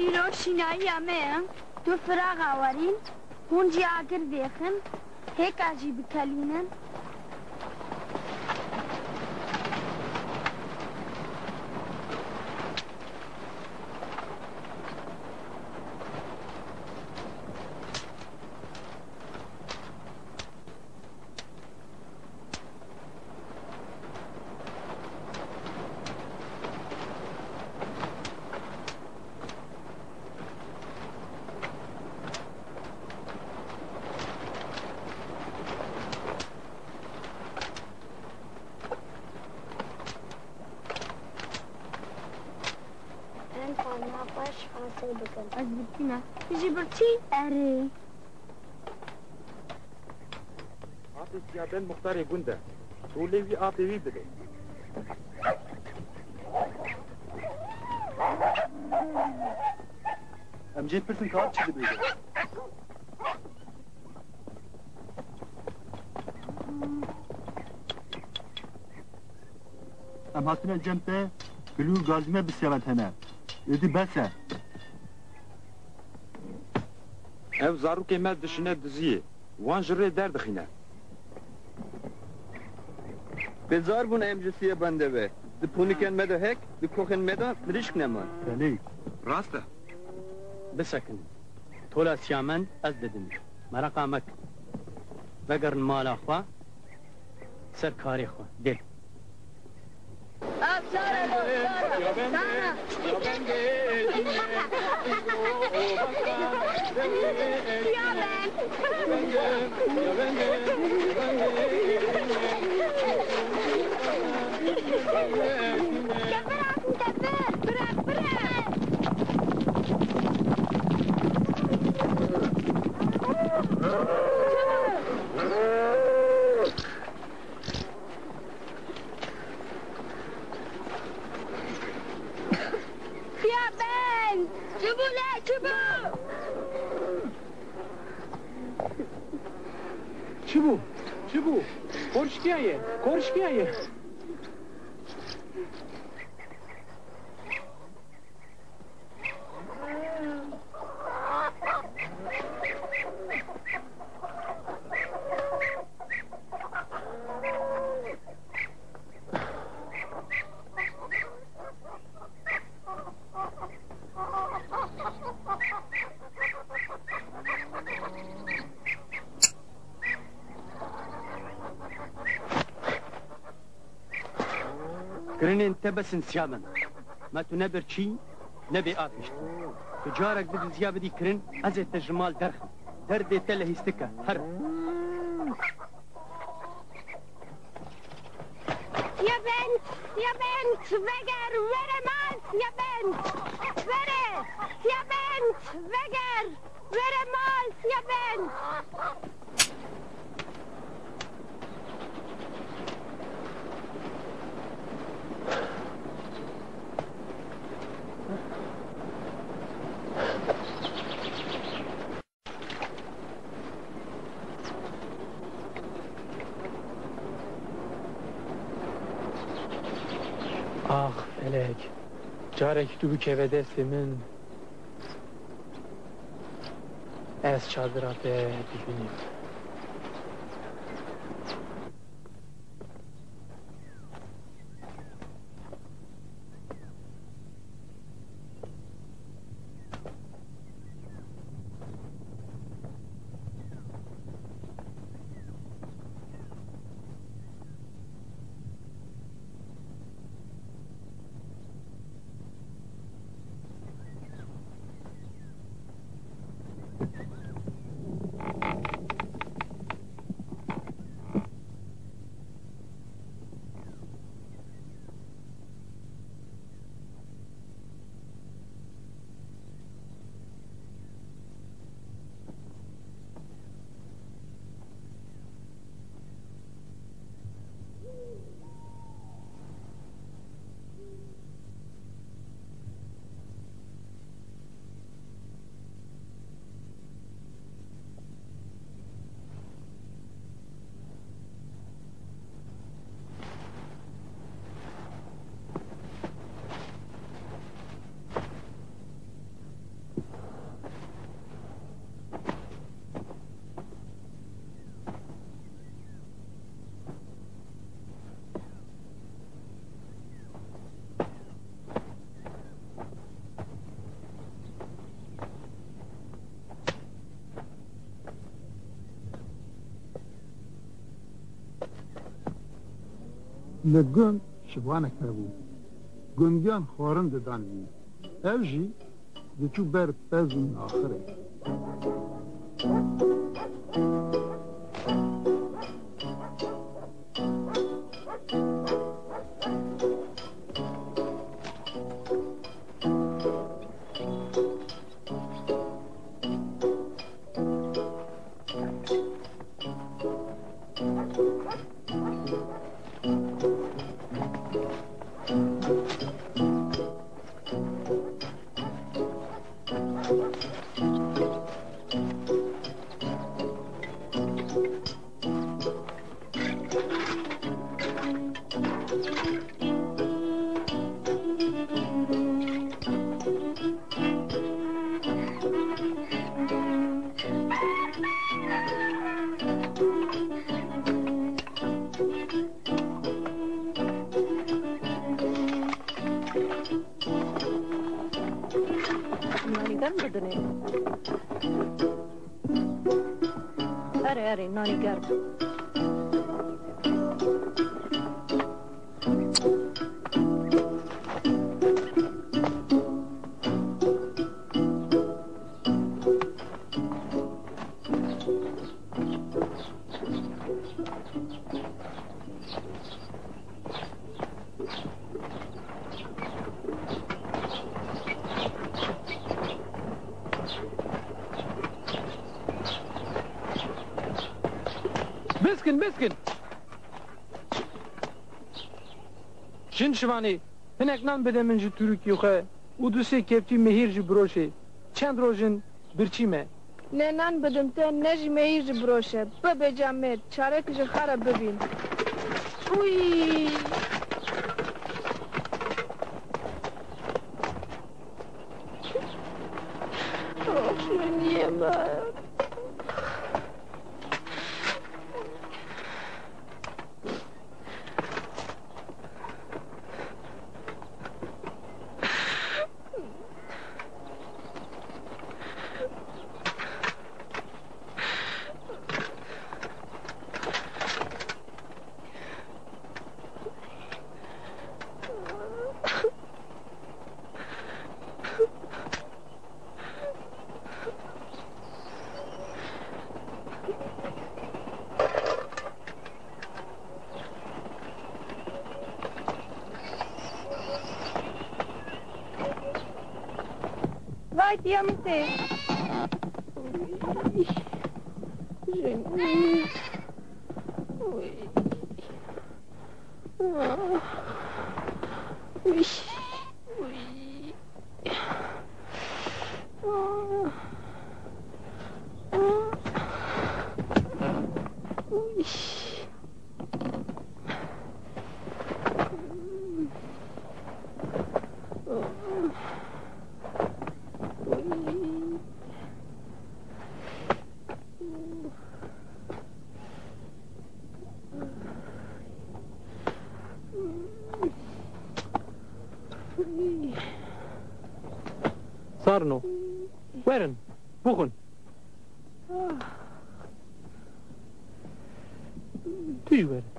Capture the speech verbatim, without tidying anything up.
Îro şînayiya me ye. Tu firaxa werîn, hûn jî agir vêxin, hêka jî bikelînin. Em xwarina xweş hasîl bikin. Ez birtî me. Tu jî birtî? Erê. Apê Siyabend muxtarê gund e. Tu lê wî apê wî bide. Em jê pirsin ka çi dibêje. Em hatine cem te, gilû gazî me bi Siyabend hene. Êdî bes e. Ev zarokê me dişine diziyê. Wan ji rê derdixîne. Bêzar bûn em ji Siyabendê ve. Di pûnikên me de hek, di koxên me de mirîşk neman. Belê. Rast e. Bisekinin. Tola Siyabend ez didim. Mereqa mekin. Vegerin mala xwe. Ser karê xwe. Dê. Siyabend! Çi bû le, çi bû? Çi bû? Çi bû? Korşkiyaye, korşkiyaye. Kirinên te besin Siyabend. Me tu ne birçî, ne bê apişt. Tu carek di diziya bidî kirin, ez ê te ji mal derxim. Derdê te lehîstik e. Here. Siyabend, Siyabend, veger, were mal, Siyabend. Were, Siyabend, veger. Were mal, Siyabend! Ax, felek, carek tu bikeve destê min. Ez çadira te dibînim. Li gund şivanek hebû. Gundiyan xwarin didan wî. Ev jî diçû ber pez û naxirê. Nanî germ bidinê. Erê, erê, nanî germ. Biskin, biskin! Jin şivanê, hinek nan bide min ji tûrikî xwe û du sê kepçî mehîr jî biroşê. Çend roj in birçî me. Ne nan bidim te, ne jî mehîr ji biroşe. Bibe camêrd, çarek ji xwe re bibîn. Uy! Of, min yeme. Vay diya min tê. Uy. Uy. Ah. Uy. Uy. Ah. Ah. Uy. Sarno, werin, bixwin. Tu jî were.